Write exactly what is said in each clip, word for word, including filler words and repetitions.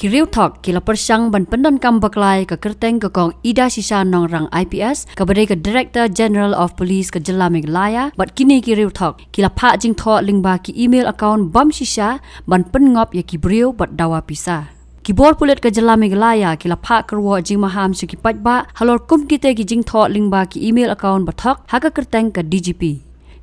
Ki riewthok ki la pyrshang ban pyndonkam bakla ïa ka kyrteng ka Kong Idashisha Nongrang I P S, kaba dei ka Director General of Police ka jylla Meghalaya, bad kine ki riewthok ki la phah jingthoh lyngba ki email account bym shisha ban pynngop ïa ki briew bad dawa pisa. Ki bor pulit ka jylla Meghalaya ki la phah kyrwoh jingmaham sha ki paidbah halor kum kitei ki jingthoh lyngba ki email account ba thok ha ka kyrteng ka D G P.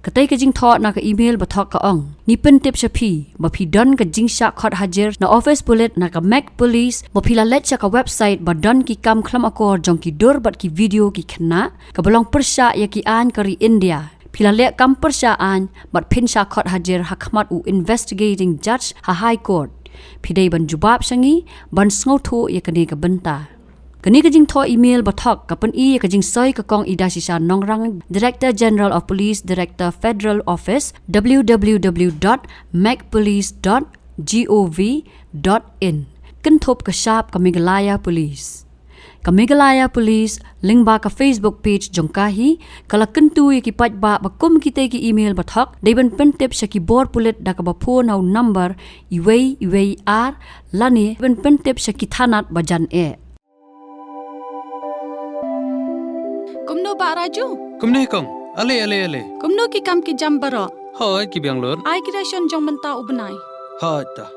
Katei ka jingthoh na ka email ba thok ka ong: Ngi pyntip sha phi ba phi don ka jingshah khot hajir na office pulit na ka Meg Police, ba phi la leit sha ka website ba don ki kam khlem akor jong ki dur bad ki video ki khynnah, kaba long pyrshah ïa ki aiñ ka ri India. Phi la leh kam pyrshah aiñ bad phin shah khot hajir ha khmat u investigating judge ha High Court. Phi dei ban jubab sha ngi ban sngewthuh ïa kane ka bynta. Kane ka jingthoh email ba thok ka pyni ïa ka jingsoi ka Kong Idashisha Nongrang, Director General of Police, Director Federal Office, W W W dot meg police dot gov dot in. Kynthup ka shap ka Meghalaya Police. Ka Meghalaya Police lyngba ka Facebook page jong ka hi ka la kyntu ïa ki paidbah ba kum kitei ki email ba thok dei ban pyntip sha ki bor pulit da kaba phone ha u number uwei uwei ar lane ban pyntip sha ki thanat ba jan eh. Kumno Bah Raju? Kumne Kong. Ale, ale, ale. Kumno ki kam ki jam baroh? Hooid, ki biang lut. Ai ki ration jong mynta u bnai. Hooid ta.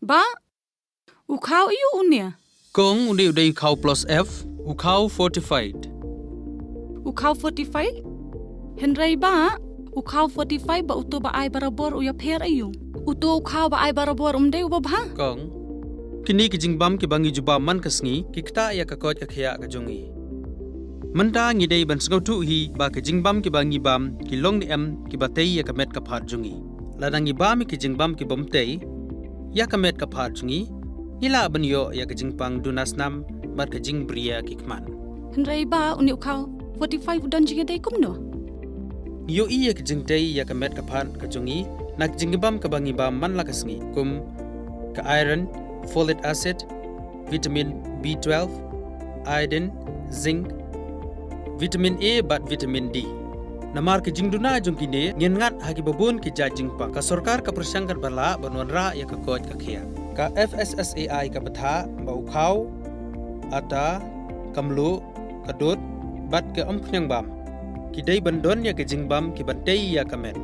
Bah, u khaw aiu une? Kong, une u dei u khaw plus F, u khaw fortified. U khaw fortified? Hynrei Bah, u khaw fortified bad uto ba ai barabor u ïapher aiu? Uto u khaw ba ai barabor um dei uba bha? Kong, kine ki jingbam kiba ngi jubab man ka sngi ki ktah ïa ka koit ka khiah ka jong ngi. Mynta ngi dei ban sngewthuh hi ba ki jingbam kiba ngi bam ki long ne em kiba tei ïa ka met ka phad jong ngi. Lada ngi bam ïa ki jingbam kibym tei ïa ka met ka phad jong ngi, ngi lah ban ïoh ïa ka jingpang duna snam bad ka jingbriew ki khmat. Hynrei Bah, une u khaw fortified u don jingïadei kumno? Ngi ïohi ïa ka jingtei ïa ka met ka phad ka jong ngi na ka jingbam kaba ngi bam man la ka sngi, kum ka iron, folic acid, vitamin B twelve, iodine, zinc, vitamin A bad vitamin D. Namar ka jingduna jong kine, ngin ngat ha kiba bun ki jait jingpang. Ka sorkar ka pyrshang katba lah ban wanrah ïa ka koit ka khiah. Ka F S S A I ka bthah ba u khaw, ata, ka mluh, ka dud bad ka umphniang bam ki dei ban don ïa ka jingbam kiban tei ïa ka met.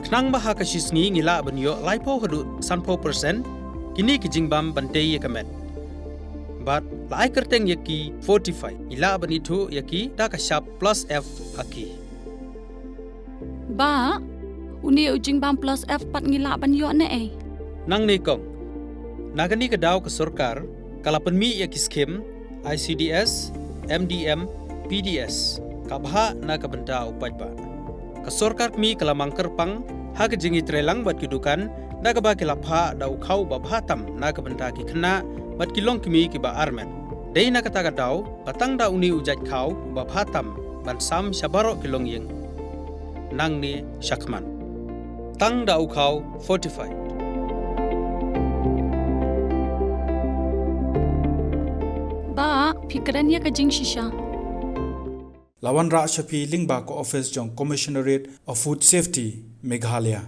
Khnang ba ha ka shi sngi ngi lah ban ïoh laiphew haduh sanphew percent kine ki jingbam ban tei ïa ka met. Bad la ai kyrteng ïa ki fortified, ngi lah ban ithuh ïa ki da ka shap plus F ha ki. Bah, une u jingbam plus F pat ngi lah ban ïoh naei? Nangne Kong, na kane ka daw ka sorkar ka la pynmih ïa ki skhim I C D S, M D M, P D S, ka bhah na ka bynta u paidbah. Ka sorkar kmie ka la mang kyrpang ha ka jingïatreilang bad ki dukan da kaba ki la phah da u khaw ba bha tam na ka bynta ki khynnah bad ki longkmie kiba armet. Dei na kata ka daw ba tang da une u jait khaw uba bha tam ban sam sha baroh ki longïing nangne shakhmat. Tang da u khaw fortified. Bah, phi kren ïa ka jingshisha. La wanrah sha phi lyngba ka office jong Commissionerate of Food Safety, Meghalaya.